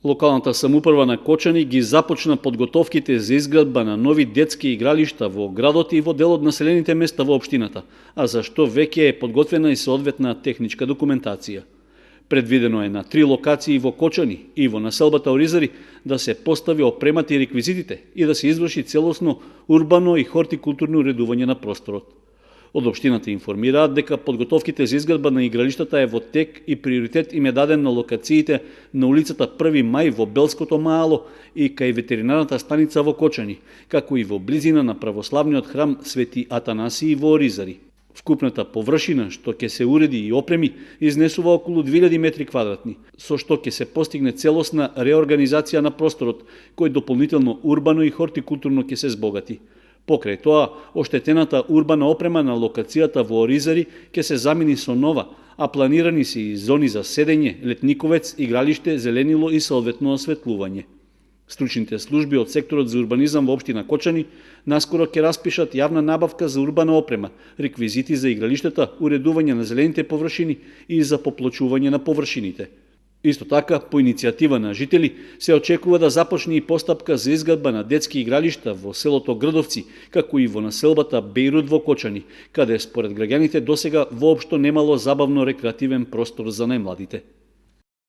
Локалната самоуправа на Кочани ги започна подготовките за изградба на нови детски игралишта во градот и во дел од населените места во општината, а за што веќе е подготвена и соодветна техничка документација. Предвидено е на 3 локации во Кочани и во населбата Оризари да се постави опремат и реквизитите и да се изврши целосно урбано и хортикултурно уредување на просторот. Од општината информираат дека подготовките за изградба на игралиштата е во тек и приоритет им е даден на локациите на улицата 1 мај во Белското мало и кај ветеринарната станица во Кочани, како и во близина на православниот храм Свети Атанасиј во Оризари. Вкупната површина што ќе се уреди и опреми изнесува околу 2000 метри квадратни, со што ќе се постигне целосна реорганизација на просторот, кој дополнително урбано и хортикултурно ќе се збогати. Покрај тоа, оштетената урбана опрема на локацијата во Оризари ќе се замени со нова, а планирани се и зони за седење, летниковец, игралиште, зеленило и соодветно осветлување. Стручните служби од секторот за урбанизам во општина Кочани наскоро ќе распишат јавна набавка за урбана опрема, реквизити за игралиштата, уредување на зелените површини и за поплочување на површините. Исто така, по иницијатива на жители, се очекува да започне и постапка за изградба на детски игралишта во селото Грдовци, како и во населбата Бејрут во Кочани, каде според граѓаните досега воопшто немало забавно рекреативен простор за најмладите.